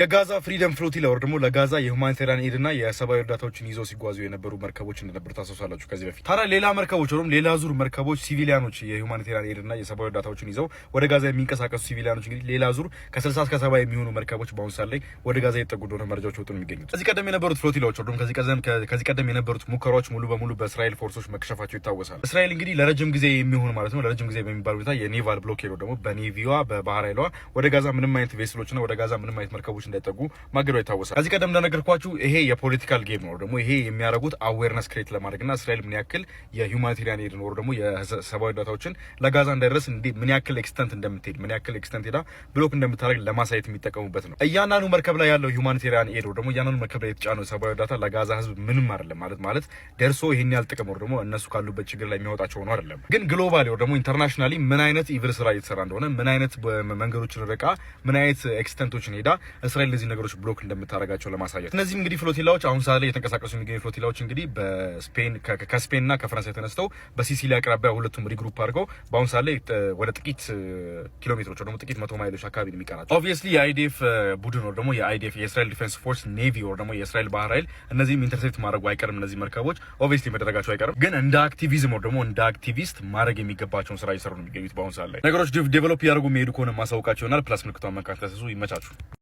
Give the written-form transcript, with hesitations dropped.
የጋዛ Freedom Flotilla ወር ደግሞ ለጋዛ የ humanitarian aid እና የሰብአዊ እርዳታዎችን ይዘው ሲጓዙ የነበሩ መርከቦች እንደነበሩ ታስታውሳላችሁ ከዚህ በፊት። ታዲያ ሌላ መርከቦች ወይም ሌላ ዙር መርከቦች civilian ኖች የ humanitarian aid እና የሰብአዊ እርዳታዎችን ይዘው ወደ ጋዛ የሚንቀሳቀሱ civilian ኖች እንግዲህ ሌላ ዙር ከ60 እስከ 70 የሚሆኑ መርከቦች በአሁኑ ሰዓት ላይ ወደ ጋዛ እየተጠጉ እንደሆነ መረጃዎች ወጡ ነው የሚገኙት። ከዚህ ቀደም የነበሩት flotilla ዎች ወይም ከዚህ ቀደም የነበሩት ሙከራዎች ሙሉ በሙሉ በእስራኤል force ኦች መክሸፋቸው ይታወሳል። እስራኤል እንግዲህ ለረጅም ጊዜ የሚሆን ማለት ነው፣ ለረጅም ጊዜ በሚባል ሁኔታ የ naval blockade ደግሞ በ navy ዋ በባህር ኃይሏ ወደ ጋዛ ምንም አይነት vessel ኦችና ወደ ጋዛ ምንም አይነት መርከቦች እንዳይጠጉ ማገዷ ይታወሳል። ከዚህ ቀደም እንደነገርኳችሁ ይሄ የ political game ነው። ደግሞ ይሄ የሚያደርጉት awareness create ለማድረግና እስራኤል ምን ያክል የ humanitarian aid ኖሮ ደግሞ የሰብአዊ እርዳታዎችን ለጋዛ እንዳይደርስ ምን ያክል extent እንደምትሄድ፣ ምን ያክል extent ሄዳ block እንደምታደርግ ለማሳየት የሚጠቀሙበት ነው። እያንዳንዱ መርከብ ላይ ያለው humanitarian aid ደግሞ እያንዳንዱ መርከብ ላይ የተጫነው ሰብአዊ እርዳታ ለጋዛ ህዝብ ምንም አይደለም፣ ማለት ደርሶ ይሄን ያህል ጥቅም ደግሞ እነሱ ካሉበት ችግር ላይ የሚያወጣቸው ሆኖ አይደለም። ግን globally ደግሞ internationally ምን አይነት evil ስራ እየተሰራ እንደሆነ፣ ምን አይነት መንገዶችን ርቃ፣ ምን አይነት extent ኦችን ሄዳ እስራኤል እነዚህ ነገሮች block እንደምታደርጋቸው ለማሳየት። እነዚህም እንግዲህ flotilla ዎች አሁን ሰዓት ላይ እየተንቀሳቀሱ የሚገኙ flotilla ዎች እንግዲህ በስፔን ከስፔን እና ከፈረንሳይ ተነስተው በሲሲሊ አቅራቢያ ሁለቱም regroup አድርገው በአሁን ሰዓት ላይ ወደ ጥቂት ኪሎ ሜትሮች ደግሞ ጥቂት መቶ ማይሎች አካባቢ ነው የሚቀራቸው። Obviously የ IDF ቡድን ወር ደግሞ የ IDF የእስራኤል Defense Force Navy ወር ደግሞ የእስራኤል ባህር ኃይል እነዚህም intercept ማድረጉ አይቀርም። እነዚህ መርከቦች obviously መደረጋቸው አይቀርም። ግን እንደ activism ወር ደግሞ እንደ አክቲቪስት ማድረግ የሚገባቸውን ስራ እየሰሩ ነው የሚገኙት። በአሁን ሰዓት ላይ ነገሮች develop እያደረጉ የሚሄዱ ከሆነ ማሳወቃቸው ይሆናል። Plus ምልክቷን መንካት። ይመቻችሁ።